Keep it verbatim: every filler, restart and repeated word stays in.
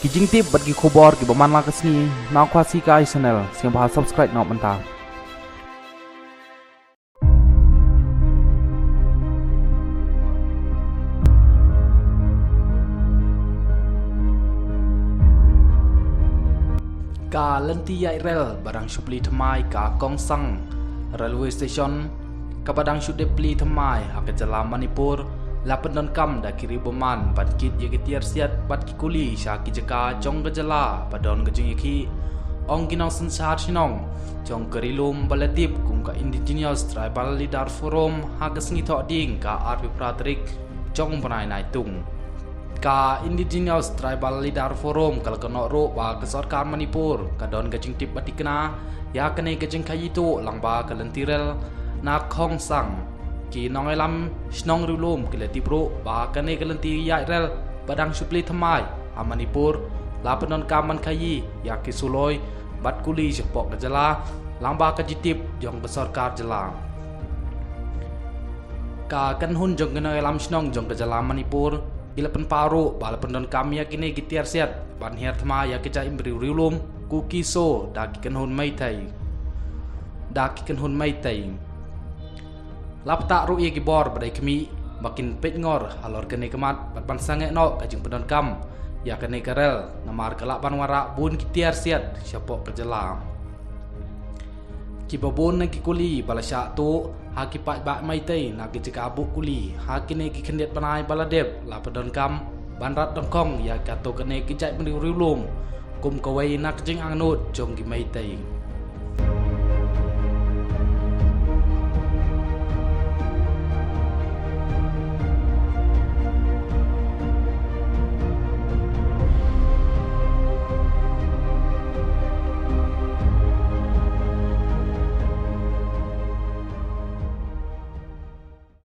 Ki jingtip bad ki khubor kiba man la ka sngi na Khasi Kai Channel, sngewbha subscribe noh mynta. Ka lynti ïaid rel ba dang shu plie thymmai ka Khongsang Railway Station, kaba dang shu dep plie thymmai ha ka jylla Manipur, la pyndonkam da ki riew bymman ban kit ïa ki tiar siat bad ki kuli sha ki jaka jong ka jylla ba don ka jingïakhih, ong ki nongsynshar shnong jong ka ri lum ba la tip kum ka Indigenous Tribal Leader Forum ha ka sngi Thohdieng ka arphew phra tarik jong u bnai Naitung. Ka Indigenous Tribal Leader Forum ka la kynnoh ruh ba ka sorkar Manipur ka don ka jingtip ba thikna ïa kane ka jingkhaïi tuh lyngba ka lynti rel na Khongsang. Ki nongïalam shnong riewlum ki la tip ruh ba kane ka lynti ïaid rel ba dang shu plie thymmai ha Manipur la pyndonkam ban khaïi ïa ki suloi bad kuli shapoh ka jylla lyngba ka jingtip jong ka sorkar jylla. Ka kynhun jong ki nongïalam shnong jong ka jylla Manipur ki la pynpaw ruh ba la pyndonkam ïa kine ki tiar siat ban hiar thymmai ïa ki jait bynriew riewlum Kuki-Zo da ki kynhun Meitei, da ki kynhun Meitei. La pynpaw ruh ïa ki bor ba dei khmih ba kin peitngor halor kane ka mat bad ban sangeh noh ka jingpyndonkam ïa kane ka rel, namar ka lah ban wanrah bun ki tiar siat shapoh ka jylla. Kiba bun na ki kuli ba la shah tuh ha ki paidbah Meitei na ki jaka buh kuli ha kine ki khyndiat bnai ba la dep la pyndonkam ban rat dongkhong ïa kato kane ki jait bynriew riewlum kum kawei na ki jingangnud jong ki Meitei.